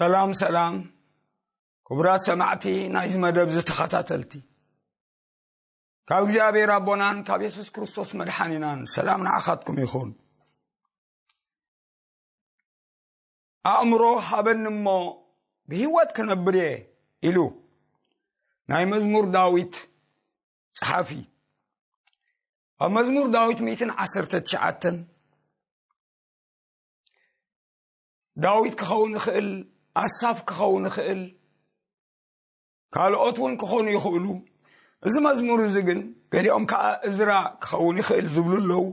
ሰላም ሰላም፣ ክቡራት ሰማዕቲ ናይዚ መደብ ዝተኸታተልቲ፣ ካብ እግዚኣብሔር ኣቦናን ካብ የሱስ ክርስቶስ መድሓኒናን ሰላም ንዓኻትኩም ይኹን። ኣእምሮ ሃበኒ እሞ ብህይወት ክነብር እየ ኢሉ ናይ መዝሙር ዳዊት ጸሓፊ። ኣብ መዝሙር ዳዊት ሚእትን ዓሰርተ ትሽዓተን፣ ዳዊት ክኸውን ይኽእል፣ ኣሳፍ ክኸውን ይኽእል፣ ካልኦት እውን ክኾኑ ይኽእሉ። እዚ መዝሙር እዚ ግን፣ ገሊኦም ከኣ እዝራ ክኸውን ይኽእል ዝብሉ ኣለዉ።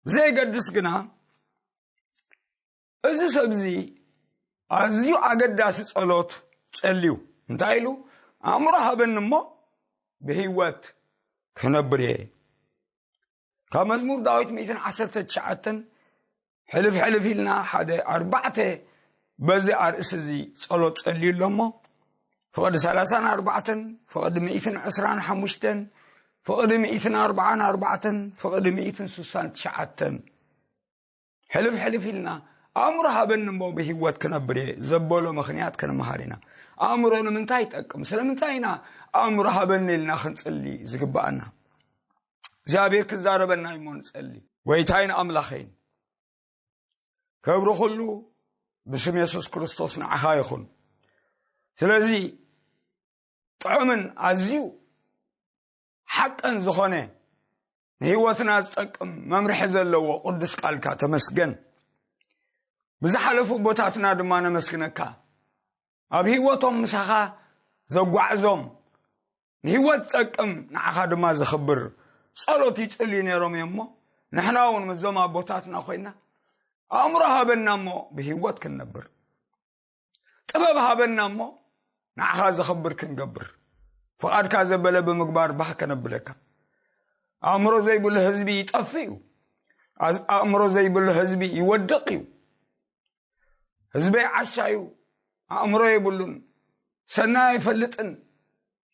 ብዘየገድስ ግና፣ እዚ ሰብዚ ኣዝዩ ኣገዳሲ ጸሎት ጸልዩ። እንታይ ኢሉ? ኣእምሮ ሃበኒ እሞ ብህይወት ክነብር እየ። ካብ መዝሙር ዳዊት ሚእትን ዓሰርተ ትሽዓተን ሕልፍ ሕልፍ ኢልና ሓደ ኣርባዕተ በዚ ኣርእሲ እዚ ጸሎት ጸልዩ ኣሎ እሞ፣ ፍቕዲ ሰላሳን ኣርባዕተን፣ ፍቕዲ ሚእትን ዕስራን ሓሙሽተን፣ ፍቕዲ ሚእትን ኣርባዓን ኣርባዕተን፣ ፍቕዲ ሚእትን ስሳን ትሽዓተን። ሕልፍ ሕልፍ ኢልና፣ ኣእምሮ ሃበኒ እሞ ብህይወት ክነብር እየ ዘበሎ ምኽንያት ክንመሃር ኢና። ኣእምሮ ንምንታይ ይጠቅም? ስለምንታይ ኢና ኣእምሮ ሃበኒ ኢልና ክንጽሊ ዝግብኣና? እግዚኣብሔር ክዛረበና እሞ ንጸሊ። ጎይታይን ኣምላኸይን፣ ክብሪ ኩሉ ብስም የሱስ ክርስቶስ ንዓኻ ይኹን። ስለዚ ጥዑምን ኣዝዩ ሓቅን ዝኾነ ንህይወትና ዝጠቅም መምርሒ ዘለዎ ቅዱስ ቃልካ ተመስገን። ብዝሓለፉ ኣቦታትና ድማ ነመስግነካ። ኣብ ህይወቶም ምሳኻ ዘጓዕዞም ንህይወት ዝጠቅም ንዓኻ ድማ ዘኽብር ጸሎት ይጽልዩ ነይሮም እዮም እሞ፣ ንሕና እውን ምስዞም ኣቦታትና ኮይና ኣእምሮ ሃበና እሞ ብህይወት ክንነብር፣ ጥበብ ሃበና እሞ ንዓኻ ዘኽብር ክንገብር፣ ፍቓድካ ዘበለ ብምግባር ባህ ከነብለካ። ኣእምሮ ዘይብሉ ህዝቢ ይጠፍእ እዩ። ኣዝ-፣ ኣእምሮ ዘይብሉ ህዝቢ ይወድቕ እዩ። ህዝበይ ዓሻ እዩ፣ ኣእምሮ የብሉን፣ ሰናይ ኣይፈልጥን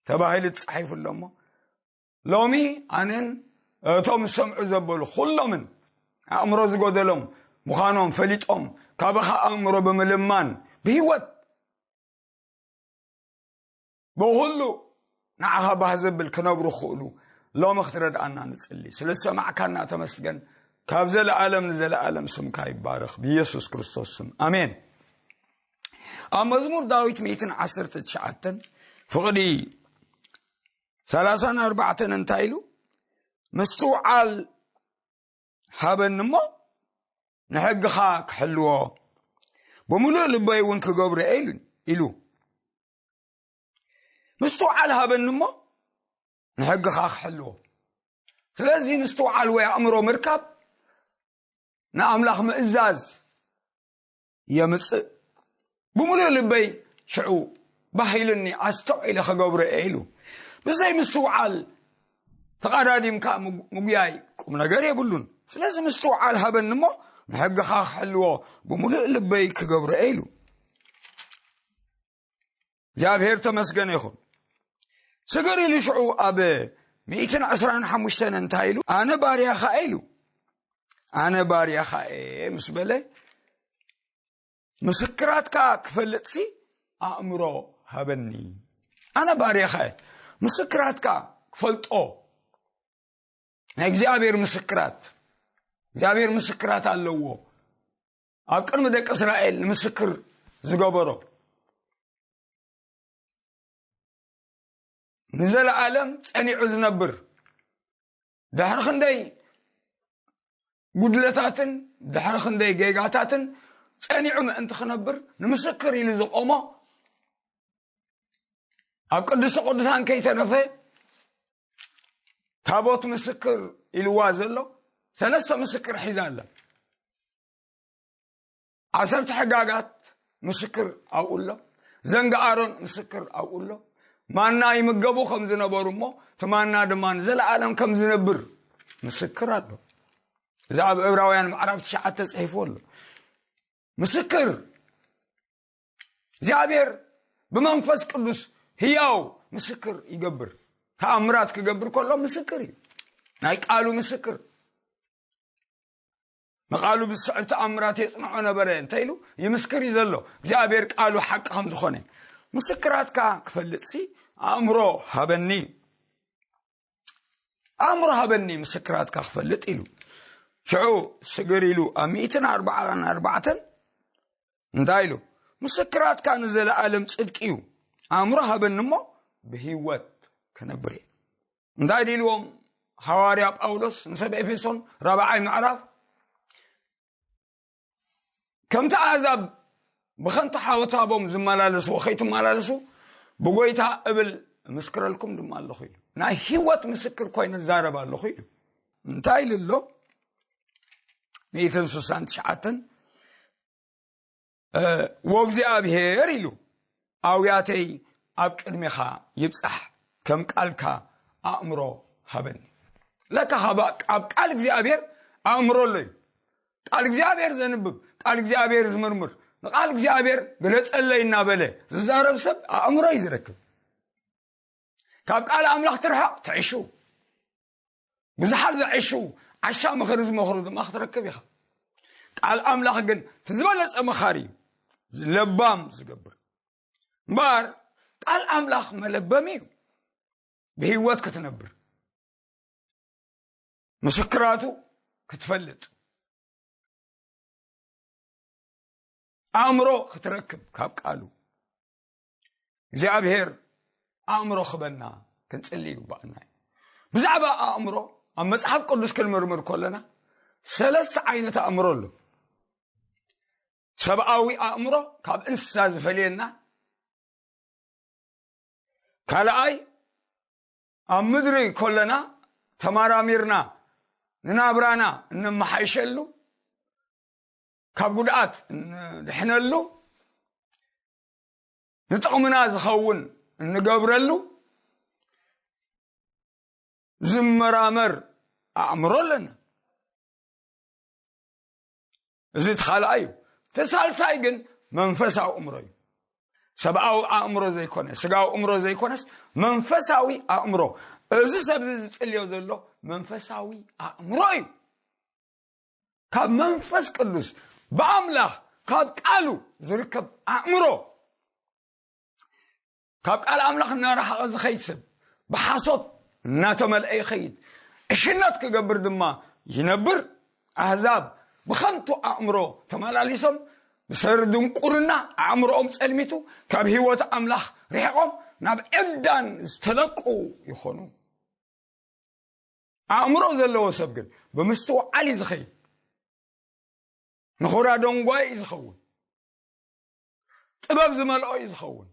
ተባሂሉ ተጻሒፉ ኣሎ እሞ፣ ሎሚ ኣነን እቶም ዝሰምዑ ዘበሉ ኩሎምን ኣእምሮ ዝጎደሎም ምዃኖም ፈሊጦም፣ ካባኻ ኣእምሮ ብምልማን ብህይወት ብኹሉ ንዓኻ ባህ ዘብል ክነብሩ ክኽእሉ ሎሚ ክትረድኣና ንጽሊ። ስለ ዝሰማዕካና ተመስገን። ካብ ዘለኣለም ንዘለኣለም ስምካ ይባረኽ። ብየሱስ ክርስቶስ ስም፣ ኣሜን። ኣብ መዝሙር ዳዊት ሚእትን ዓሰርተ ትሽዓተን ፍቕዲ ሰላሳን ኣርባዕተን እንታይ ኢሉ? ምስትውዓል ሃበኒ እሞ ንሕግኻ ክሕልዎ፣ ብምሉእ ልበይ እውን ክገብሮ እየ ኢሉ፣ ኢሉ። ምስትውዓል ሃበኒ እሞ ንሕግኻ ክሕልዎ። ስለዚ ምስትውዓል ወይ ኣእምሮ ምርካብ ንኣምላኽ ምእዛዝ የምጽእ። ብምሉእ ልበይ ሽዑ ባህ ኢሉኒ፣ ኣስተውዒለ ክገብሮ እየ ኢሉ። ብዘይ ምስትውዓል ተቐዳዲምካ ምጉ-፣ ምጉያይ ቁም ነገር የብሉን። ስለዚ ምስትውዓል ሃበኒ እሞ ንሕግኻ ክሕልዎ ብምሉእ ልበይ ክገብሮ እየ ኢሉ። እግዚኣብሔር ተመስገነ ይኹን። ስግር ኢሉ ሽዑ ኣብ ሚእትን ዕስራን ሓሙሽተን እንታይ ኢሉ? ኣነ ባርያኻ ኢሉ። ኣነ ባርያኻ እየ ምስ በለ፣ ምስክራትካ ክፈልጥሲ ኣእምሮ ሃበኒ። ኣነ ባርያኻ እየ። ምስክራትካ ክፈልጦ፣ ናይ እግዚኣብሔር ምስክራት፣ እግዚኣብሔር ምስክራት ኣለዎ። ኣብ ቅድሚ ደቂ እስራኤል ንምስክር ዝገበሮ፣ ንዘለኣለም ጸኒዑ ዝነብር፣ ድሕሪ ክንደይ ጉድለታትን ድሕሪ ክንደይ ጌጋታትን ጸኒዑ ምእንቲ ክነብር ንምስክር ኢሉ ዝቆሞ፣ ኣብ ቅድስተ ቅዱሳን ከይተረፈ ታቦት ምስክር ኢልዋ ዘሎ ሰለስተ ምስክር ሒዛ ኣላ። ዓሰርተ ሕጋጋት ምስክር ኣብኡ ኣሎ። ዘንጊ ኣሮን ምስክር ኣብኡ ኣሎ። ማና ይምገቡ ከም ዝነበሩ እሞ፣ እቲ ማና ድማ ንዘለኣለም ከም ዝነብር ምስክር ኣሎ። እዚ ኣብ ዕብራውያን ምዕራፍ ትሽዓተ ተጽሒፉ ኣሎ። ምስክር፣ እግዚኣብሔር ብመንፈስ ቅዱስ ህያው ምስክር ይገብር። ተኣምራት ክገብር ከሎ ምስክር እዩ። ናይ ቃሉ ምስክር። ንቓሉ ብዝስዕብ ተኣምራት የጽንዖ ነበረ። እንታይ ኢሉ ይምስክር እዩ ዘሎ እግዚኣብሔር ቃሉ ሓቂ ከም ዝኾነ። ምስክራትካ ክፈልጥሲ ኣእምሮ ሃበኒ፣ ኣእምሮ ሃበኒ ምስክራትካ ክፈልጥ ኢሉ። ሽዑ ስግር ኢሉ ኣብ ሚእትን ኣርባዓን ኣርባዕተን እንታይ ኢሉ? ምስክራትካ ንዘለኣለም ጽድቂ እዩ። ኣእምሮ ሃበኒ እሞ ብህይወት ክነብር እየ። እንታይ ድልዎም? ሃዋርያ ጳውሎስ ንሰብ ኤፌሶን ራብዓይ ምዕራፍ ከምቲ ኣሕዛብ ብኸንቱ ሓወታቦም ዝመላለስዎ ከይትመላለሱ ብጎይታ እብል ምስክረልኩም ድማ ኣለኹ ኢሉ። ናይ ህይወት ምስክር ኮይነ ዛረብ ኣለኹ ኢሉ። እንታይ ኢሉ ኣሎ? ሚእትን ስሳን ትሽዓተን ወእግዚኣብሔር ኢሉ ኣውያተይ ኣብ ቅድሜኻ ይብጻሕ፣ ከም ቃልካ ኣእምሮ ሃበኒ። ለካ ካብ ኣብ ቃል እግዚኣብሔር ኣእምሮ ኣሎ እዩ። ቃል እግዚኣብሔር ዘንብብ፣ ቃል እግዚኣብሔር ዝምርምር፣ ንቃል እግዚኣብሔር ግለጸለይ እናበለ ዝዛረብ ሰብ ኣእምሮ እዩ ዝረክብ። ካብ ቃል ኣምላኽ ትርሕቕ ትዕሹ። ብዙሓት ዘዕሹ ዓሻ ምኽሪ ዝመኽሩ ድማ ክትረክብ ኢኻ። ቃል ኣምላኽ ግን እቲ ዝበለጸ መኻሪ እዩ፣ ለባም ዝገብር። እምበኣር ቃል ኣምላኽ መለበሚ እዩ። ብህይወት ክትነብር፣ ምስክራቱ ክትፈልጥ፣ ኣእምሮ ክትረክብ ካብ ቃሉ እግዚኣብሔር ኣእምሮ ክበና ክንጽሊ ይግባኣና እዩ። ብዛዕባ ኣእምሮ ኣብ መጽሓፍ ቅዱስ ክንምርምር ከለና ሰለስተ ዓይነት ኣእምሮ ኣሎ። ሰብኣዊ ኣእምሮ ካብ እንስሳ ዝፈልየና፣ ካልኣይ ኣብ ምድሪ ከለና ተማራሚርና ንናብራና እነመሓይሸሉ፣ ካብ ጉድኣት እንድሕነሉ፣ ንጥቕምና ዝኸውን እንገብረሉ ዝመራመር ኣእምሮ ኣለና። እዚ እቲ ካልኣይ እዩ። እቲ ሳልሳይ ግን መንፈሳዊ ኣእምሮ እዩ። ሰብኣዊ ኣእምሮ ዘይኮነ፣ ስጋዊ ኣእምሮ ዘይኮነስ መንፈሳዊ ኣእምሮ። እዚ ሰብ እዚ ዝጽልዮ ዘሎ መንፈሳዊ ኣእምሮ እዩ። ካብ መንፈስ ቅዱስ ብኣምላኽ ካብ ቃሉ ዝርከብ ኣእምሮ፣ ካብ ቃል ኣምላኽ እናረሓቐ ዝኸይድ ሰብ ብሓሶት እናተመልአ ይኸይድ፣ ዕሽነት ክገብር ድማ ይነብር። ኣህዛብ ብኸንቱ ኣእምሮ ተመላሊሶም ብሰሪ ድንቁርና ኣእምሮኦም ጸልሚቱ ካብ ህይወት ኣምላኽ ርሒቖም ናብ ዕብዳን ዝተለቁ ይኾኑ። ኣእምሮ ዘለዎ ሰብ ግን ብምስትውዓል እዩ ዝኸይድ። ንኹራ ደንጓይ እዩ ዝኸውን። ጥበብ ዝመልኦ እዩ ዝኸውን።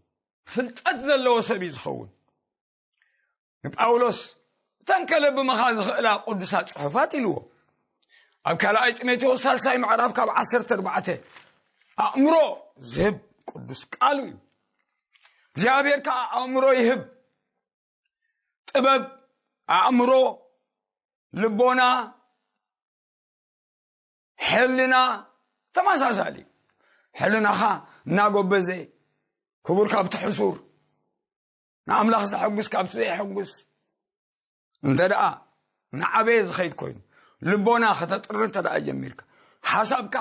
ፍልጠት ዘለዎ ሰብ እዩ ዝኸውን። ንጳውሎስ እተን ከለብምኻ ዝኽእላ ቅዱሳት ጽሑፋት ኢልዎ። ኣብ ካልኣይ ጢሞቴዎስ ሳልሳይ ምዕራፍ ካብ ዓሰርተ ኣርባዕተ ኣእምሮ ዝህብ ቅዱስ ቃሉ እዩ። እግዚኣብሔር ከዓ ኣእምሮ ይህብ። ጥበብ፣ ኣእምሮ፣ ልቦና፣ ሕልና ተመሳሳሊ እዩ። ሕልናኻ እናጎበዘ ክቡር ካብቲ ሕሱር፣ ንኣምላኽ ዘሐጉስ ካብቲ ዘይሐጉስ እንተ ደኣ ንዓበየ ዝኸይድ ኮይኑ፣ ልቦና ከተጥሪ እንተ ደኣ ጀሚርካ፣ ሓሳብካ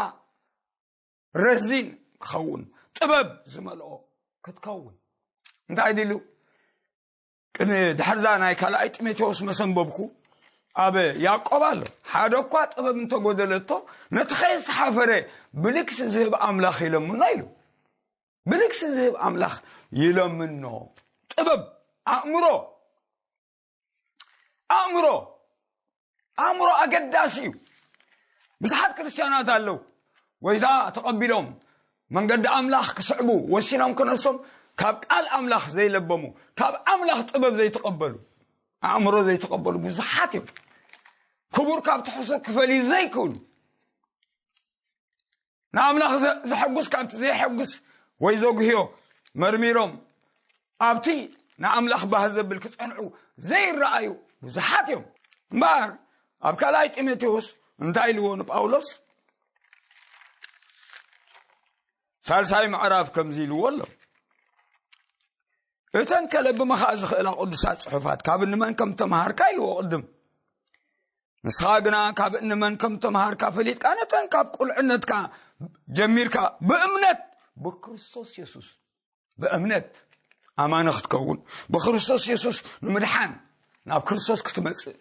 ረዚን ክኸውን፣ ጥበብ ዝመልኦ ክትከውን። እንታይ ድሉ ቅድሚ ድሕርዛ ናይ ካልኣይ ጢሞቴዎስ መሰንበብኩ ኣብ ያዕቆብ ኣሎ። ሓደ እኳ ጥበብ እንተጎደለቶ ነቲ ከየዝተሓፈረ ብልግሲ ዝህብ ኣምላኽ ይለምኖ ኢሉ። ብልግሲ ዝህብ ኣምላኽ ይለምኖ። ጥበብ፣ ኣእምሮ፣ ኣእምሮ፣ ኣእምሮ ኣገዳሲ እዩ። ብዙሓት ክርስትያናት ኣለዉ፣ ጎይታ ተቐቢሎም መንገዲ ኣምላኽ ክስዕቡ ወሲኖም ክነሶም፣ ካብ ቃል ኣምላኽ ዘይለበሙ፣ ካብ ኣምላኽ ጥበብ ዘይተቐበሉ፣ ኣእምሮ ዘይተቐበሉ ብዙሓት እዮም። ክቡር ካብቲ ሕሱር ክፈልዩ ዘይክእሉ፣ ንኣምላኽ ዘ-፣ ዘሐጉስ ካብቲ ዘይሐጉስ ወይ ዘጉህዮ መርሚሮም ኣብቲ ንኣምላኽ ባህ ዘብል ክጸንዑ ዘይረኣዩ ብዙሓት እዮም። እምበኣር ኣብ ካልኣይ ጢሞቴዎስ እንታይ ኢልዎ ንጳውሎስ? ሳልሳይ ምዕራፍ ከምዚ ኢልዎ ኣሎ። እተን ከለብምኻ ዝኽእላ ቅዱሳት ጽሑፋት ካብ ንመን ከም ተምሃርካ ኢልዎ ቅድም። ንስኻ ግና ካብ እንመን ከም ተምሃርካ ፈሊጥካ፣ ነተን ካብ ቁልዕነትካ ጀሚርካ ብእምነት ብክርስቶስ የሱስ፣ ብእምነት ኣማኒ ክትከውን፣ ብክርስቶስ የሱስ ንምድሓን ናብ ክርስቶስ ክትመጽእ፣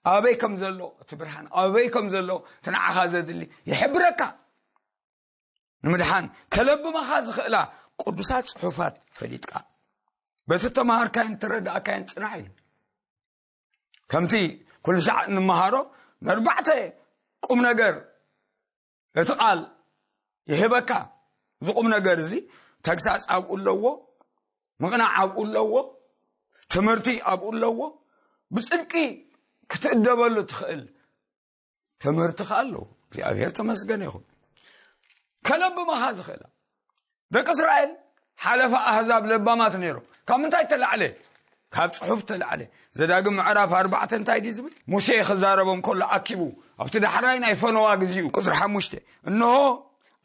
ኣበይ ከም ዘሎ እቲ ብርሃን፣ ኣበይ ከም ዘሎ እቲ ንዓኻ ዘድሊ ይሕብረካ። ንምድሓን ከለብመኻ ዝኽእላ ቅዱሳት ጽሑፋት ፈሊጥካ፣ በቲ ተምሃርካይን ተረዳእካይን ጽናሕ ኢሉ። ከምቲ ኩሉ ሳዕ እንመሃሮ፣ ንኣርባዕተ ቁም ነገር እቲ ቃል ይህበካ። እዚ ቁም ነገር እዚ ተግሳጽ ኣብኡ ኣለዎ፣ ምቕናዕ ኣብኡ ኣለዎ፣ ትምህርቲ ኣብኡ ኣለዎ፣ ብጽድቂ ክትእደበሉ ትኽእል ትምህርቲ ከኣ ኣለዎ። እግዚኣብሔር ተመስገን ይኹን። ከለብመኻ ዝኽእላ፣ ደቂ እስራኤል ሓለፋ ኣህዛብ ለባማት ነይሮም። ካብ ምንታይ ተላዕለ? ካብ ጽሑፍ ተላዕለ። ዘዳግም ምዕራፍ ኣርባዕተ እንታይ ድዩ ዝብል? ሙሴ ክዛረቦም ከሎ ኣኪቡ ኣብቲ ዳሕራይ ናይ ፈነዋ ግዜኡ፣ ቁጽሪ ሓሙሽተ፣ እንሆ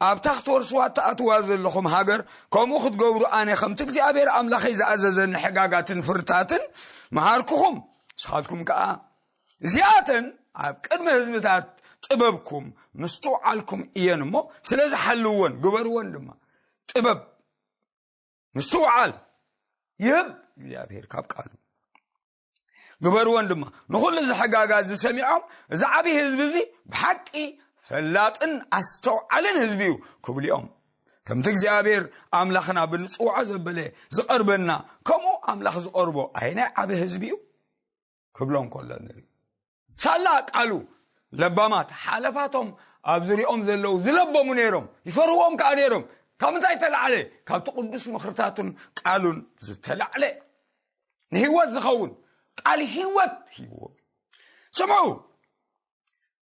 ኣብታ ክትወርስዋ እትኣትዋ ዘለኹም ሃገር ከምኡ ክትገብሩ ኣነ ከምቲ እግዚኣብሔር ኣምላኸይ ዝኣዘዘኒ ሕጋጋትን ፍርድታትን መሃርኩኹም። ንስኻትኩም ከኣ እዚኣተን ኣብ ቅድሚ ህዝብታት ጥበብኩም ምስትውዓልኩም እየን እሞ፣ ስለ ዝሓልወን ግበርወን ድማ። ጥበብ ምስትውዓል ይህብ እግዚኣብሔር ካብ ቃሉ። ግበርወን ድማ። ንኹሉ እዚ ሕጋጋት እዚ ሰሚዖም፣ እዚ ዓብዪ ህዝቢ እዚ ብሓቂ ፈላጥን ኣስተውዓልን ህዝቢ እዩ ክብሉ እዮም። ከምቲ እግዚኣብሔር ኣምላኽና ብንጽውዖ ዘበለ ዝቐርበና፣ ከምኡ ኣምላኽ ዝቐርቦ ኣየናይ ዓቢ ህዝቢ እዩ ክብሎም ከሎ ንርኢ። ሳላ ቃሉ ለባማት ሓለፋቶም ኣብ ዝሪኦም ዘለዉ ዝለበሙ ነይሮም፣ ይፈርዎም ከኣ ነይሮም። ካብ ምንታይ ተላዕለ? ካብቲ ቅዱስ ምኽርታቱን ቃሉን ዝተላዕለ። ንህይወት ዝኸውን ቃል ህይወት ሂብዎ። ስምዑ፣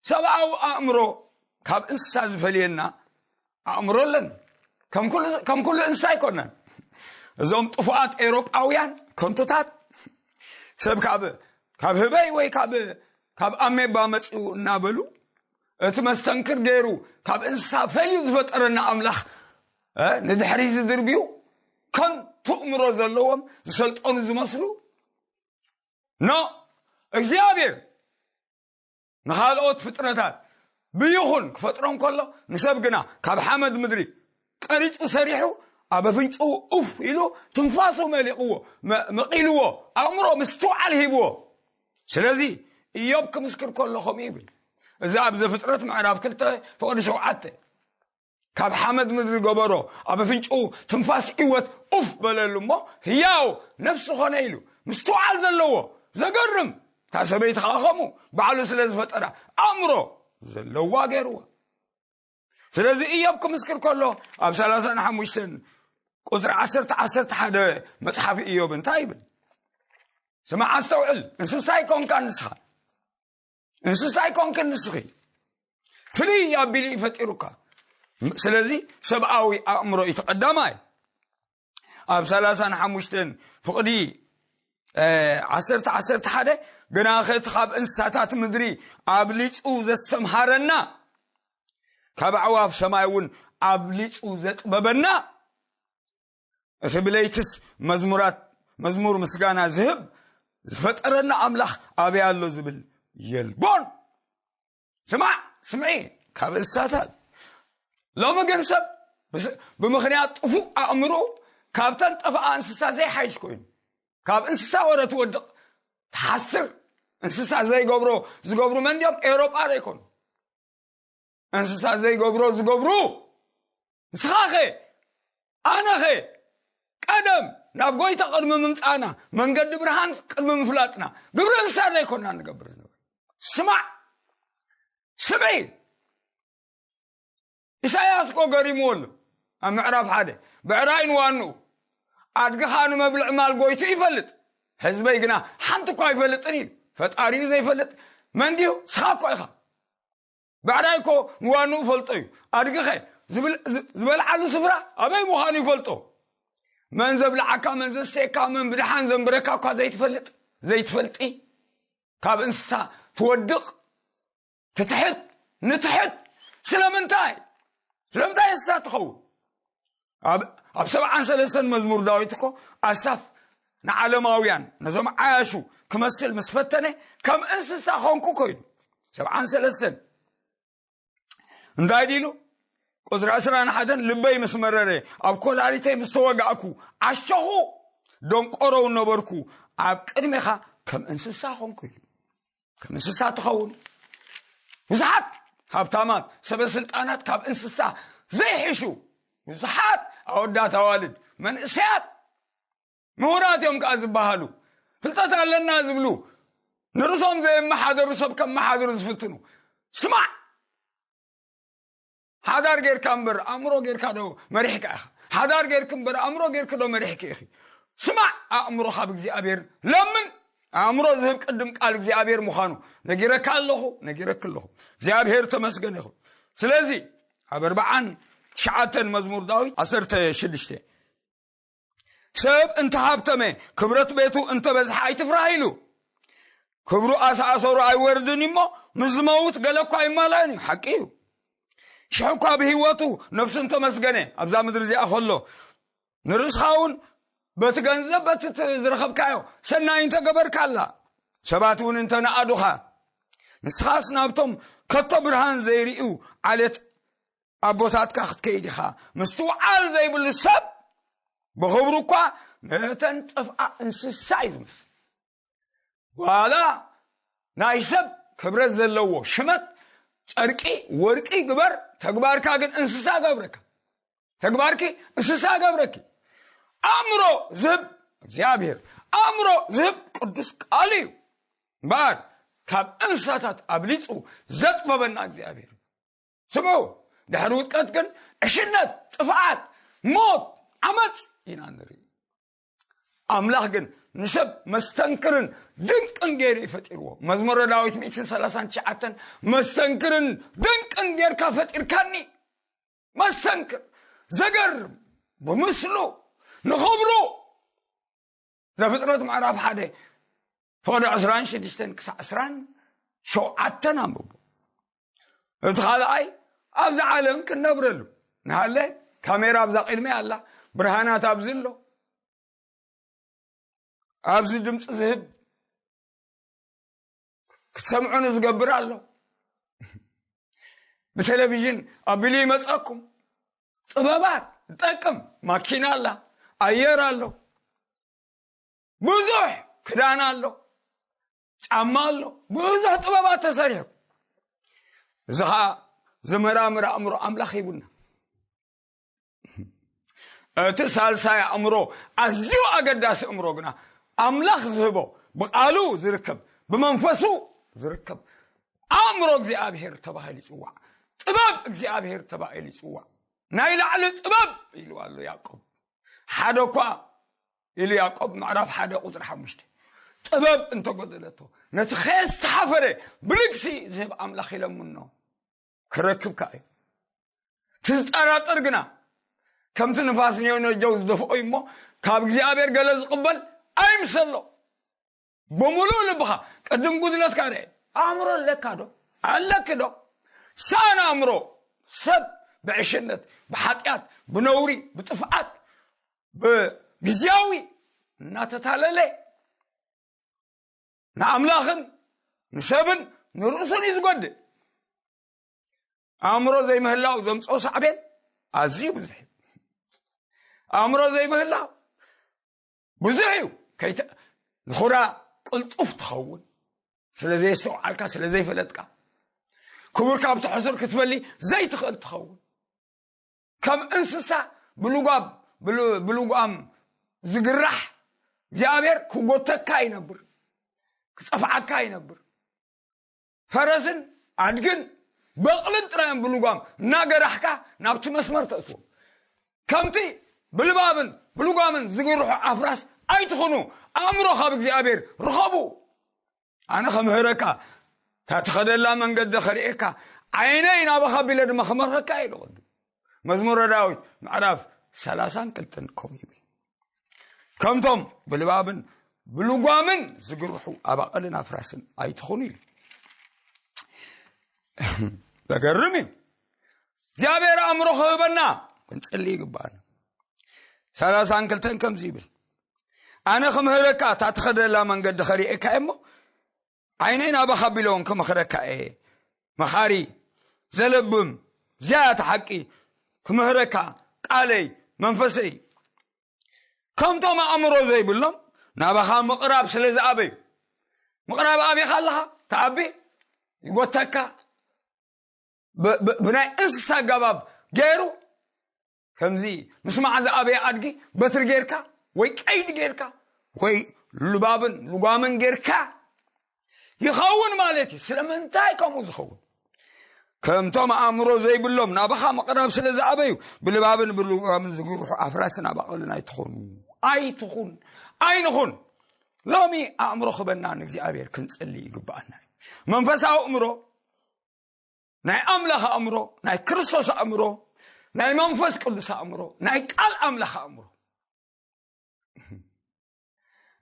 ሰብኣዊ ኣእምሮ ካብ እንስሳ ዝፈልየና ኣእምሮ ኣለን። ከም ኩሉ፣ ከም ኩሉ እንስሳ ኣይኮናን። እዞም ጥፉኣት ኤውሮጳውያን ከንቱታት፣ ሰብ ካብ፣ ካብ ህበይ ወይ ካብ፣ ካብ ኣሜባ መጺኡ እናበሉ፣ እቲ መስተንክር ገይሩ ካብ እንስሳ ፈልዩ ዝፈጠረና ኣምላኽ፣ እ፣ ንድሕሪ ዝድርብዩ፣ ከንቱ እምሮ ዘለዎም ዝሰልጠኑ ዝመስሉ። ኖ፣ እግዚኣብሔር ንኻልኦት ፍጥረታት ብይኹን ክፈጥሮም ከሎ፣ ንሰብ ግና ካብ ሓመድ ምድሪ ቀሪጹ ሰሪሑ፣ ኣብ ኣፍንጭኡ ኡፍ ኢሉ፣ ትንፋሱ መሊቕዎ፣ መ-፣ መቒልዎ፣ ኣእምሮ ምስትውዓል ሂብዎ። ስለዚ ኢዮብ ክምስክር ከሎ ከምኡ ይብል። እዚ ኣብ ዘፍጥረት ምዕራፍ ክልተ ፍቕዲ ሸውዓተ። ካብ ሓመድ ምድሪ ገበሮ፣ ኣብ ኣፍንጭኡ ትንፋስ ህይወት ኡፍ በለሉ እሞ ህያው ነፍሲ ኾነ ኢሉ። ምስትውዓል ዘለዎ፣ ዘገርም። እታ ሰበይቲ ኸዓ ከምኡ ባዕሉ ስለ ዝፈጠራ ኣእምሮ ዘለዋ ገይርዋ። ስለዚ ኢዮብ ክምስክር ከሎ ኣብ ሰላሳን ሓሙሽተን ቁጽሪ ዓሰርተ፣ ዓሰርተ ሓደ መጽሓፍ ኢዮብ እንታይ ይብል? ስማዕ፣ ኣስተውዕል። እንስሳ ኣይኮንካን ንስኻ፣ እንስሳ ኣይኮንክን ንስኺ። ፍልይ ኣቢሉ እዩ ፈጢሩካ። ስለዚ ሰብኣዊ ኣእምሮ እዩ እቲ ቀዳማይ። ኣብ ሰላሳን ሓሙሽተን ፍቕዲ፣ እ፣ ዓሰርተ፣ ዓሰርተ ሓደ፣ ግና ኸእቲ ካብ እንስሳታት ምድሪ ኣብሊጹ ዘስተምሃረና፣ ካብ ኣዕዋፍ ሰማይ እውን ኣብሊጹ ዘጥበበና፣ እቲ ብለይትስ መዝሙራት፣ መዝሙር ምስጋና ዝህብ ዝፈጠረና ኣምላኽ ኣበይ ኣሎ ዝብል የልቦን። ስማዕ፣ ስምዒ፣ ካብ እንስሳታት። ሎሚ ግን ሰብ ብስ-፣ ብምኽንያት ጥፉእ ኣእምሮ ካብተን ጠፍኣ እንስሳ ዘይሓይሽ ኮይኑ፣ ካብ እንስሳ ወረ ትወድቕ፣ ትሓስር። እንስሳ ዘይገብሮ ዝገብሩ መን ድዮም? ኤውሮጳ ዶ ኣይኮኑ? እንስሳ ዘይገብሮ ዝገብሩ። ንስኻኸ? ኣነኸ? ቀደም ናብ ጎይታ ቅድሚ ምምጻእና፣ መንገዲ ብርሃን ቅድሚ ምፍላጥና፣ ግብሪ እንስሳ ዶ ኣይኮንና ንገብር ዝነበር? ስማዕ፣ ስምዒ። ኢሳያስ እኮ ገሪምዎ ኣሎ። ኣብ ምዕራፍ ሓደ፣ ብዕራይ ንዋንኡ፣ ኣድግኻ ንመብልዕ ማል ጎይቱ ይፈልጥ፣ ህዝበይ ግና ሓንቲ እኳ ኣይፈልጥን ኢሉ። ፈጣሪኡ ዘይፈልጥ መን ድዩ? ንስኻ እኮ ኢኻ። ብዕራይ እኮ ንዋንኡ ፈልጦ እዩ። ኣድግኸ ዝብል-፣ ዝ-፣ ዝበልዓሉ ስፍራ ኣበይ ምዃኑ ይፈልጦ። መን ዘብልዓካ፣ መን ዘስተየካ፣ መን ብድሓን ዘንብረካ እኳ ዘይትፈልጥ፣ ዘይትፈልጢ፣ ካብ እንስሳ ትወድቕ፣ ትትሕት፣ ንትሕት። ስለምንታይ? ስለምንታይ እንስሳ ትኸውን? ኣብ፣ ኣብ ሰብዓን ሰለስተን መዝሙር ዳዊት እኮ ኣሳፍ ንዓለማውያን፣ ነዞም ዓያሹ ክመስል ምስ ፈተነ፣ ከም እንስሳ ኾንኩ ኮይኑ። ሰብዓን ሰለስተን እንታይ ዲሉ? ቁፅሪ ዕስራን ሓደን፣ ልበይ ምስ መረረ፣ ኣብ ኮላሊተይ ምስ ተወጋእኩ፣ ዓሸኹ፣ ደንቆሮ እውን ነበርኩ፣ ኣብ ቅድሜኻ ከም እንስሳ ኾንኩ ኢሉ። ከም እንስሳ ትኸውን። ብዙሓት ሃብታማት፣ ሰበ ስልጣናት ካብ እንስሳ ዘይሕሹ፣ ብዙሓት ኣወዳት፣ ኣዋልድ፣ መንእሰያት፣ ምሁራት እዮም ከዓ ዝበሃሉ፣ ፍልጠት ኣለና ዝብሉ፣ ንርእሶም ዘየመሓደሩ ሰብ ከመሓድሩ ዝፍትኑ። ስማዕ፣ ሓዳር ጌርካ እምበር ኣእምሮ ጌርካ ዶ መሪሕካ ኢኻ? ሓዳር ጌርክ እምበር ኣእምሮ ጌርክ ዶ መሪሕክ ኢኺ? ስማዕ፣ ኣእምሮ ካብ እግዚኣብሔር ለምን። ኣእምሮ ዝህብ ቅድም ቃል እግዚኣብሔር ምዃኑ ነጊረካ ኣለኹ፣ ነጊረክ ኣለኹ። እግዚኣብሔር ተመስገን ይኹን። ስለዚ ኣብ ኣርባዓን ትሽዓተን መዝሙር ዳዊት ዓሰርተ ሽዱሽተ፣ ሰብ እንተሃብተመ፣ ክብረት ቤቱ እንተበዝሐ ኣይትፍራህ ኢሉ። ክብሩ ኣሳእሰሩ ኣይወርድን እሞ፣ ምስ ዝመውት ገለ እኳ ኣይማላእን እዩ። ሓቂ እዩ። ሽሕ እኳ ብህይወቱ ነፍሱ እንተመስገነ፣ ኣብዛ ምድሪ እዚኣ ከሎ፣ ንርእስኻ እውን በቲ ገንዘብ፣ በቲ ት-፣ ዝረኸብካዮ ሰናይ እንተገበርካላ፣ ሰባት እውን እንተነኣዱኻ፣ ንስኻስ ናብቶም ከቶ ብርሃን ዘይርእዩ ዓሌት ኣቦታትካ ክትከይድ ኢኻ። ምስትውዓል ዘይብሉ ሰብ ብኽብሩ እኳ ነተን ጠፍኣ እንስሳ እዩ ዝመስል። ዋላ ናይ ሰብ ክብረት ዘለዎ ሽመት፣ ጨርቂ፣ ወርቂ ግበር፣ ተግባርካ ግን እንስሳ ገብረካ። ተግባርኪ እንስሳ ገብረኪ። ኣእምሮ ዝህብ እግዚኣብሔር፣ ኣእምሮ ዝህብ ቅዱስ ቃል እዩ። እምበኣር ካብ እንስሳታት ኣብሊጹ ዘጥበበና እግዚኣብሔር። ስምዑ፣ ድሕሪ ውድቀት ግን ዕሽነት፣ ጥፍኣት፣ ሞት፣ ዓመፅ ኢና ንርኢ። ኣምላኽ ግን ንሰብ መስተንክርን ድንቅን ገይሩ እዩ ፈጢርዎ። መዝሙረ ዳዊት ሚእትን ሰላሳን ትሽዓተን፣ መስተንክርን ድንቅን ጌርካ ፈጢርካኒ። መስተንክር፣ ዘገርም፣ ብምስሉ፣ ንኽብሩ። ዘፍጥረት ምዕራፍ ሓደ፣ ፈቐዶ ዕስራን ሽዱሽተን ክሳዕ ዕስራን ሸውዓተን ኣንብቡ። እቲ ካልኣይ፣ ኣብዚ ዓለም ክንነብረሉ ንሃለ፣ ካሜራ ኣብዛ ቅድሚ ኣላ፣ ብርሃናት ኣብዚ ኣሎ። ኣብዚ ድምፂ ዝህብ ክትሰምዑ ንዝገብር ኣሎ። ብቴሌቪዥን ኣቢሉ ይመፀኩም። ጥበባት ዝጠቅም ማኪና ኣላ፣ ኣየር ኣሎ፣ ብዙሕ ክዳን ኣሎ፣ ጫማ ኣሎ፣ ብዙሕ ጥበባት ተሰሪሑ። እዚ ኸዓ ዝመራምር ኣእምሮ ኣምላኽ ሂቡና። እቲ ሳልሳይ ኣእምሮ፣ ኣዝዩ ኣገዳሲ ኣእምሮ ግና፣ ኣምላኽ ዝህቦ፣ ብቃሉ ዝርከብ፣ ብመንፈሱ ዝርከብ ኣእምሮ እግዚኣብሔር ተባሂሉ ይጽዋዕ። ጥበብ እግዚኣብሔር ተባሂሉ ይጽዋዕ። ናይ ላዕሊ ጥበብ ኢሉ ኣሎ ያዕቆብ። ሓደ እኳ ኢሉ ያዕቆብ ምዕራፍ ሓደ ቁጽሪ ሓሙሽተ፣ ጥበብ እንተጎደለቶ፣ ነቲ ከየስተሓፈረ ብልግሲ ዝህብ ኣምላኽ ይለምኖ። ክረክብ ከኣ እዩ። እቲ ዝጠራጠር ግና፣ ከምቲ ንፋስ ኔው ነጀው ዝደፍኦ እዩ እሞ፣ ካብ እግዚኣብሔር ገለ ዝቕበል ኣይምሰሎ። ብምሉእ ልብኻ ቅድም ጉድለትካ ርአ። ኣእምሮ ኣለካ ዶ? ኣለኪ ዶ? ሰኣን ኣእምሮ ሰብ ብዕሽነት፣ ብሓጢኣት፣ ብነውሪ፣ ብጥፍኣት፣ ብግዝያዊ እናተታለለ ንኣምላኽን ንሰብን ንርእሱን እዩ ዝጎድእ። ኣእምሮ ዘይምህላው ዘምፅኦ ሳዕቤን ኣዝዩ ብዙሕ እዩ። ኣእምሮ ዘይምህላው ብዙሕ እዩ። ከይተ-፣ ንኹራ ቅልጡፍ ትኸውን፣ ስለ ዘየስተውዓልካ፣ ስለ ዘይፈለጥካ። ክቡር ካብቲ ሕሱር ክትፈሊ ዘይትኽእል ትኸውን። ከም እንስሳ ብልጓም፣ ብሉ-፣ ብልጓም ዝግራሕ እግዚኣብሔር ክጎተካ ይነብር፣ ክጸፍዓካ ይነብር። ፈረስን ኣድግን በቕልን ጥራዮም ብልጓም እናገራሕካ ናብቲ መስመር ተእትዎም። ከምቲ ብልባብን ብልጓምን ዝግርሑ ኣፍራስ ኣይትኹኑ፣ ኣእምሮ ካብ እግዚኣብሔር ርኸቡ። ኣነ ከምህረካ፣ እታ ትኸደላ መንገዲ ከርእየካ፣ ዓይነይ ናባኻ ኣቢለ ድማ ከመርኸካ ኢሉ ቅድም። መዝሙረ ዳዊት ምዕራፍ ሰላሳን ክልተን ከምኡ ይብል። ከምቶም ብልባብን ብልጓምን ዝግርሑ ኣባቕልን ኣፍራስን ኣይትኹኑ ኢሉ። ዘገርም እዩ። እግዚኣብሔር ኣእምሮ ክህበና ክንጽሊ ይግባኣና። ሰላሳን ክልተን ከምዚ ይብል፣ ኣነ ክምህረካ፣ እታ ትኸደላ መንገዲ ኸርእየካ እየ እሞ፣ ዓይነይ ናባኻ ኣቢለውን ክመኽረካ እየ። መኻሪ፣ ዘለብም፣ ዝያዳ ሓቂ ክምህረካ፣ ቃለይ፣ መንፈሰይ። ከምቶም ኣእምሮ ዘይብሎም ናባኻ ምቕራብ ስለ ዝኣበዩ፣ ምቕራብ ኣቢኻ ኣለኻ፣ ተኣቢ፣ ይጎተካ። ብ-፣ ብ-፣ ብናይ እንስሳ ኣገባብ ገይሩ፣ ከምዚ ምስማዕ ዝኣበየ ኣድጊ በትሪ ጌርካ፣ ወይ ቀይዲ ጌርካ፣ ወይ ልባብን ልጓምን ጌርካ ይኸውን ማለት እዩ። ስለምንታይ ከምኡ ዝኸውን? ከምቶም ኣእምሮ ዘይብሎም ናባኻ ምቕራብ ስለ ዝኣበዩ፣ ብልባብን ብልጓምን ዝግርሑ ኣፍራስን ኣባቕልን ኣይትኾኑ። ኣይትኹን፣ ኣይንኹን። ሎሚ ኣእምሮ ክበና ንእግዚኣብሔር ክንጽሊ ይግብኣና እዩ። መንፈሳዊ ኣእምሮ፣ ናይ ኣምላኽ ኣእምሮ፣ ናይ ክርስቶስ ኣእምሮ፣ ናይ መንፈስ ቅዱስ ኣእምሮ፣ ናይ ቃል ኣምላኽ ኣእምሮ።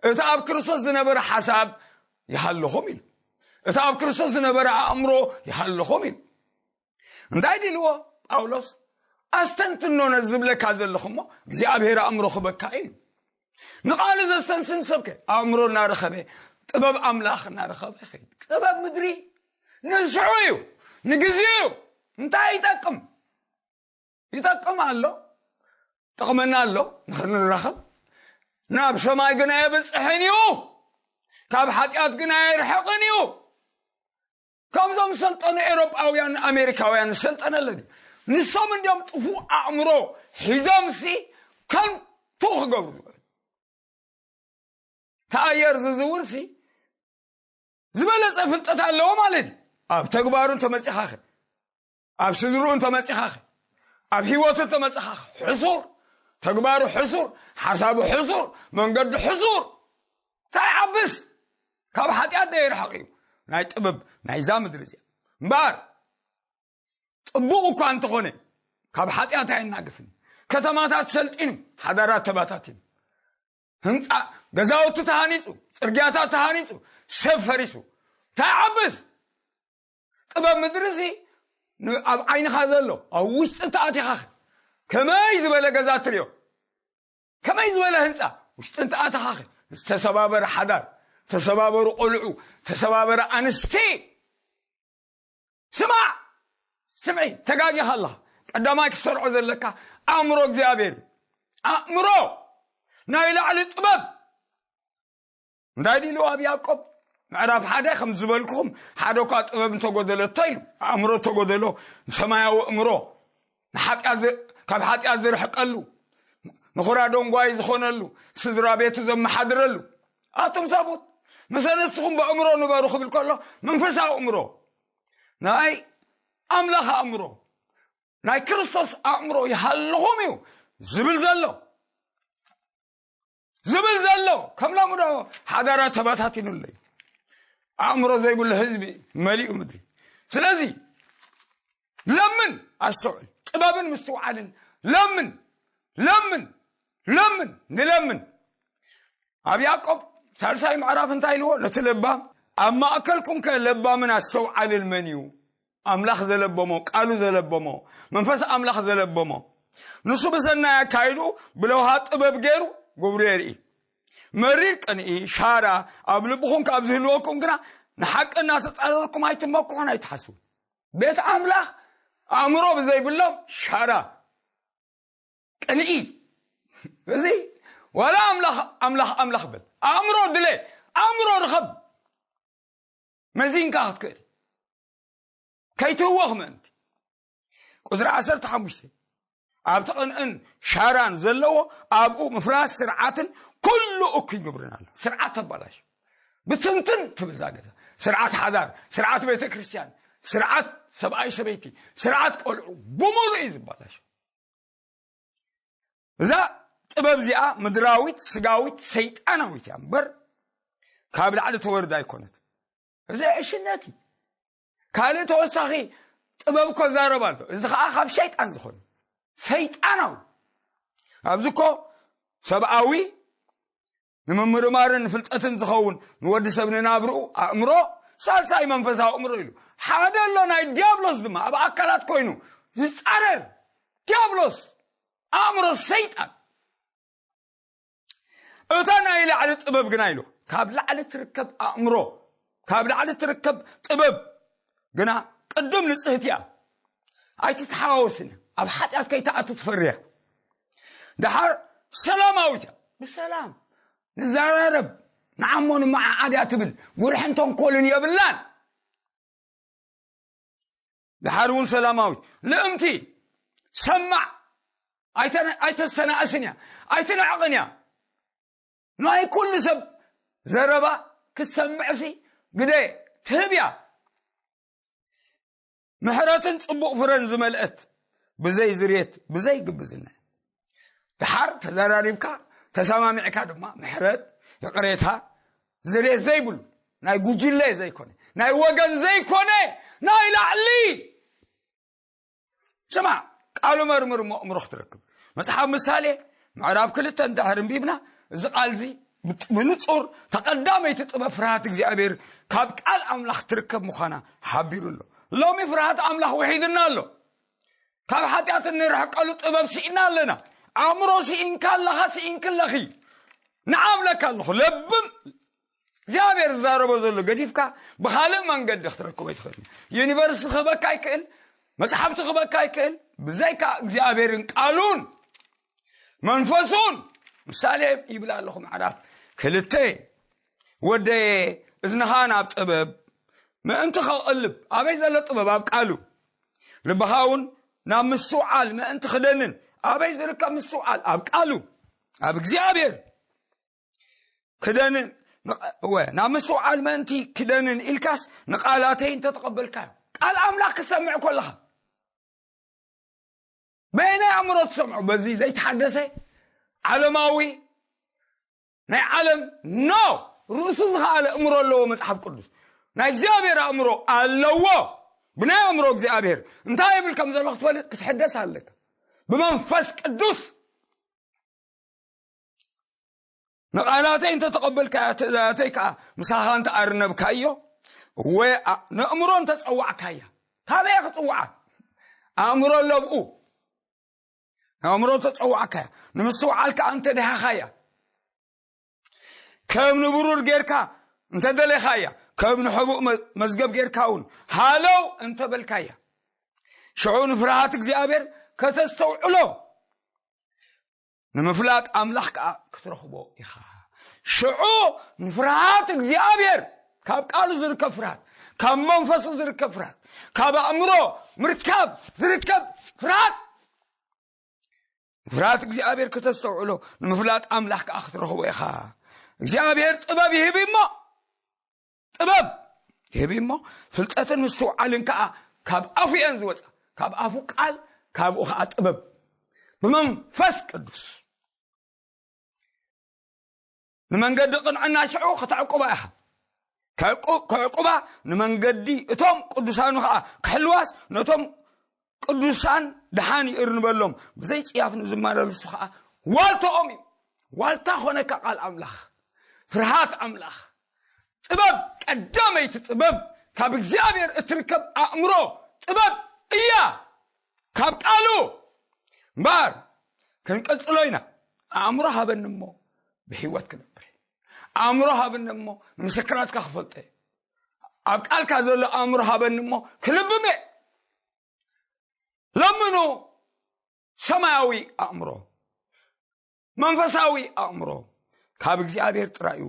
እቲ ኣብ ክርስቶስ ዝነበረ ሓሳብ ይሃለኹም ኢሉ። እቲ ኣብ ክርስቶስ ዝነበረ ኣእምሮ ይሃለኹም ኢሉ። እንታይ ድልዎ ጳውሎስ? ኣስተንትኖ ነዚ ዝብለካ ዘለኹ እሞ እግዚኣብሔር ኣእምሮ ክበካ ኢሉ። ንቓሉ ዘስተንስን ሰብከ ኣእምሮ እናረኸበ፣ ጥበብ ኣምላኽ እናረኸበ ይኸይድ። ጥበብ ምድሪ ንሽዑ እዩ፣ ንግዜኡ እዩ። እንታይ ይጠቅም? ይጠቅም ኣሎ፣ ጥቕምና ኣሎ፣ ንኽንራኸብ። ናብ ሰማይ ግን ኣየብጽሕን እዩ፣ ካብ ሓጢኣት ግን ኣየርሕቕን እዩ። ከምዞም ሰልጠኑ ኤውሮጳውያን ኣሜሪካውያን ሰልጠነለን እዩ። ንሶም እንዲኦም ጥፉእ ኣእምሮ ሒዞምሲ ከንቱ ክገብሩ ዝውዕሉ። ተኣየር ዝዝውርሲ ዝበለጸ ፍልጠት ኣለዎ ማለት እዩ። ኣብ ተግባሩ እንተመጺኻኸ፣ ኣብ ስድርኡ እንተመጺኻኸ፣ ኣብ ህይወቱ እንተመጺኻኸ፣ ሕሱር፣ ተግባሩ ሕሱር፣ ሓሳቡ ሕሱር፣ መንገዱ ሕሱር። እንታይ ይዓብስ? ካብ ሓጢኣት ዶ ይርሕቕ እዩ? ናይ ጥበብ ናይዛ ምድሪ እዚኣ እምበኣር፣ ጽቡቕ እኳ እንተኾነ፣ ካብ ሓጢኣት ኣየናግፍን። ከተማታት ሰልጢኑ፣ ሓዳራት ተባታቲኑ፣ ህንጻ ገዛውቲ ተሃኒጹ፣ ጽርግያታት ተሃኒጹ፣ ሰብ ፈሪሱ፣ እንታይ ይዓብስ? ጥበብ ምድሪ እዚ ን-፣ ኣብ ዓይንኻ ዘሎ፣ ኣብ ውሽጢ እንተኣቲኻኸ ከመይ ዝበለ ገዛ ትሪኦ? ከመይ ዝበለ ህንጻ ውሽጢ እንተኣቲኻኸ? ዝተሰባበረ ሓዳር፣ ተሰባበሩ ቆልዑ፣ ተሰባበረ ኣንስቲ። ስማዕ፣ ስምዒ፣ ተጋጊኻ ኣለኻ። ቀዳማይ ክትሰርዖ ዘለካ ኣእምሮ እግዚኣብሔር እዩ። ኣእምሮ ናይ ላዕሊ ጥበብ። እንታይ ድሉ ኣብ ያዕቆብ ምዕራፍ ሓደ ከም ዝበልኩኹም፣ ሓደ እኳ ጥበብ እንተጎደለቶ ኢሉ፣ ኣእምሮ እንተጎደሎ፣ ሰማያዊ ኣእምሮ፣ ንሓጢኣት ዝ-፣ ካብ ሓጢኣት ዝርሕቀሉ፣ ንኹራ ደንጓይ ዝኾነሉ፣ ስድራ ቤቱ ዘመሓድረሉ። ኣቱም ሰቡት፣ ምሰ ንስኹም ብኣእምሮ ንበሩ ክብል ከሎ፣ መንፈሳዊ ኣእምሮ፣ ናይ ኣምላኽ ኣእምሮ፣ ናይ ክርስቶስ ኣእምሮ ይሃልኹም እዩ ዝብል ዘሎ። ዝብል ዘሎ፣ ከም ሎሚ ዶ ሓዳራት ተበታቲኑለይ? ኣእምሮ ዘይብሉ ህዝቢ መሊኡ ምድሪ። ስለዚ ለምን፣ ኣስተውዕል። ጥበብን ምስትውዓልን ለምን፣ ለምን፣ ለምን፣ ንለምን። ኣብ ያዕቆብ ሳልሳይ ምዕራፍ እንታይ ኢልዎ? ነቲ ለባም፣ ኣብ ማእከልኩም ከ ለባምን ኣስተውዓልን መን እዩ? ኣምላኽ ዘለበሞ፣ ቃሉ ዘለበሞ፣ መንፈስ ኣምላኽ ዘለበሞ፣ ንሱ ብሰናይ ኣካይዱ ብለውሃ ጥበብ ገይሩ ግብሩ የርኢ። መሪር ቅንኢ፣ ሻራ ኣብ ልብኹም ካብ ዝህልወኩም ግና፣ ንሓቂ እናተጻረርኩም ኣይትመክሑን ኣይትሓስቡ። ቤት ኣምላኽ ኣእምሮ ብዘይብሎም ሻራ፣ ቅንኢ። እዚ ዋላ ኣምላኽ፣ ኣምላኽ፣ ኣምላኽ በል። ኣእምሮ ድለ፣ ኣእምሮ ርኸብ። መዚንካ ክትክእል። ከይትህወኽ ምእንቲ። ቁጽሪ ዓሰርተ ሓሙሽተ፣ ኣብቲ ቅንእን ሻራን ዘለዎ ኣብኡ ምፍራስ ስርዓትን ኩሉ እኩይ ግብርን ኣሎ። ስርዓት ተባላሽ። ብትንትን ትብል እዛ ገዛ። ስርዓት ሓዳር፣ ስርዓት ቤተ ክርስቲያን፣ ስርዓት ሰብኣይ ሰበይቲ፣ ስርዓት ቆልዑ፣ ብምሉእ እዩ ዝባላሽ። እዛ ጥበብ እዚኣ ምድራዊት፣ ስጋዊት፣ ሰይጣናዊት እያ እምበር፣ ካብ ላዕሊ ተወርዳ ኣይኮነት። እዚ ዕሽነት እዩ። ካልእ ተወሳኺ ጥበብ እኮ ዛረብ ኣሎ። እዚ ኸዓ ካብ ሸይጣን ዝኾነ ሰይጣናዊ። ኣብዚ እኮ ሰብኣዊ ንምምርማርን ንፍልጠትን ዝኸውን ንወዲ ሰብ ንናብርኡ ኣእምሮ፣ ሳልሳይ መንፈሳዊ ኣእምሮ ኢሉ። ሓደ ኣሎ ናይ ዲያብሎስ ድማ ኣብ ኣካላት ኮይኑ ዝጻረር ዲያብሎስ፣ ኣእምሮ ሰይጣን። እታ ናይ ላዕሊ ጥበብ ግና ኢሉ፣ ካብ ላዕሊ ትርከብ ኣእምሮ፣ ካብ ላዕሊ ትርከብ ጥበብ ግና ቅድም ንጽህቲ እያ። ኣይትተሓዋወስን እያ። ኣብ ሓጢኣት ከይትኣቱ ትፈርያ። ደሓር ሰላማዊት እያ። ብሰላም ንዘራረብ፣ ንዓሞ ንመዓዓድ እያ ትብል። ጉርሕን ተንኮልን የብላን። ደሓር እውን ሰላማዊት። ልእምቲ፣ ሰማዕ። ኣይተ-፣ ኣይተሰናእስን እያ። ኣይትንዕቕን እያ። ናይ ኩሉ ሰብ ዘረባ ክትሰምዕሲ ግደ ትህብ እያ። ምሕረትን ጽቡቕ ፍረን ዝመልአት፣ ብዘይ ዝርየት፣ ብዘይ ግብዝነት። ደሓር ተዘራሪብካ፣ ተሰማሚዕካ ድማ ምሕረት፣ ይቕሬታ፣ ዝርየት ዘይብሉ፣ ናይ ጉጅለ ዘይኮነ፣ ናይ ወገን ዘይኮነ፣ ናይ ላዕሊ። ስማዕ፣ ቃሉ መርምር እሞ ኣእምሮ ክትረክብ። መጽሓፍ ምሳሌ ምዕራፍ ክልተ እንድሕር እንቢብና፣ እዚ ቃል እዚ ብንጹር፣ ተቐዳመይቲ ጥበብ ፍርሃት እግዚኣብሔር ካብ ቃል ኣምላኽ ትርከብ ምዃና ሓቢሩ ኣሎ። ሎሚ ፍርሃት ኣምላኽ ውሒድና ኣሎ። ካብ ሓጢኣት እንርሕቀሉ ጥበብ ስኢና ኣለና። ኣእምሮ ስኢንካ ኣለኻ፣ ስኢንኪ ኣለኺ። ንዓብለካ ኣለኹ። ለብም እግዚኣብሔር ዝዛረቦ ዘሎ ገዲፍካ ብኻልእ መንገዲ ክትረክቦ ኣይትኽእልን። ዩኒቨርስ ክህበካ ኣይክእል፣ መጽሓፍቲ ክህበካ ኣይክእል፣ ብዘይካ እግዚኣብሔርን ቃሉን መንፈሱን። ምሳሌ ይብል ኣለኹ፣ ምዕራፍ ክልተ፣ ወደየ፣ እዝንኻ ናብ ጥበብ ምእንቲ ከቕልብ። ኣበይ ዘሎ ጥበብ? ኣብ ቃሉ። ልብኻ እውን ናብ ምስትውዓል ምእንቲ ክደንን። ኣበይ ዝርከብ ምስትውዓል? ኣብ ቃሉ፣ ኣብ እግዚኣብሔር ክደንን። ንቐ-፣ እወ፣ ናብ ምስትውዓል ምእንቲ ክደንን ኢልካስ ንቓላተይ እንተተቐበልካዮ። ቃል ኣምላኽ ክሰምዕ ከለኻ በየናይ ኣእምሮ ትሰምዖ? በዚ ዘይተሓደሰ ዓለማዊ ናይ ዓለም? ኖ፣ ርእሱ ዝኸኣለ ኣእምሮ ኣለዎ መጽሓፍ ቅዱስ። ናይ እግዚኣብሔር ኣእምሮ ኣለዎ። ብናይ ኣእምሮ እግዚኣብሔር እንታይ ይብል ከም ዘሎ ክትፈልጥ ክትሕደስ ኣለካ። ብመንፈስ ቅዱስ ንቓላተይ እንተተቐበልካዮ፣ ትእዛዛተይ ከኣ ምሳኻ እንተኣርነብካዮ፣ እወ፣ ኣ-፣ ነእምሮ እንተጸዋዕካያ። ካበይ ክጽውዓ? ኣእምሮ ኣለብኡ። ነእምሮ እንተጸዋዕካያ፣ ንምስትውዓል ከኣ እንተደሃኻያ፣ ከም ንብሩር ጌርካ እንተደሌኻያ፣ ከም ንሕቡእ መ-፣ መዝገብ ጌርካ እውን ሃለው እንተበልካያ፣ ሽዑ ንፍርሃት እግዚኣብሔር ከተስተውዕሎ፣ ንምፍላጥ ኣምላኽ ከኣ ክትረኽቦ ኢኻ። ሽዑ ንፍርሃት እግዚኣብሔር፣ ካብ ቃሉ ዝርከብ ፍርሃት፣ ካብ መንፈሱ ዝርከብ ፍርሃት፣ ካብ ኣእምሮ ምርካብ ዝርከብ ፍርሃት፣ ንፍርሃት እግዚኣብሔር ከተስተውዕሎ፣ ንምፍላጥ ኣምላኽ ከኣ ክትረኽቦ ኢኻ። እግዚኣብሔር ጥበብ ይህብ እሞ፣ ጥበብ ይህብ እሞ፣ ፍልጠትን ምስትውዓልን ከኣ ካብ ኣፉ እየን ዝወጻ። ካብ ኣፉ ቃል፣ ካብኡ ከኣ ጥበብ። ብመንፈስ ቅዱስ ንመንገዲ ቅንዕና ሽዑ ከተዕቁባ ኢኻ። ከዕቁ-፣ ከዕቁባ፣ ንመንገዲ እቶም ቅዱሳኑ ከኣ ክሕልዋስ፣ ነቶም ቅዱሳን ደሓን ይእርንበሎም። ብዘይ ጽያፍ ንዝመላለሱ ከኣ ዋልታኦም እዩ። ዋልታ ኾነካ ቃል ኣምላኽ፣ ፍርሃት ኣምላኽ። ጥበብ፣ ቀዳመይቲ ጥበብ ካብ እግዚኣብሔር እትርከብ ኣእምሮ ጥበብ እያ። ካብ ቃሉ እምበኣር ክንቅጽሎ ኢና። ኣእምሮ ሃበኒ እሞ ብህይወት ክነብር። ኣእምሮ ሃበኒ እሞ ንምስክራትካ ክፈልጠ። ኣብ ቃልካ ዘሎ ኣእምሮ ሃበኒ እሞ ክልብም እየ። ለምኑ ሰማያዊ ኣእምሮ፣ መንፈሳዊ ኣእምሮ ካብ እግዚኣብሔር ጥራይ እዩ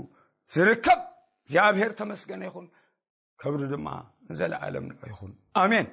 ዝርከብ። እግዚኣብሔር ተመስገነ ይኹን፣ ክብሪ ድማ ንዘለኣለም ንዑ ይኹን። ኣሜን።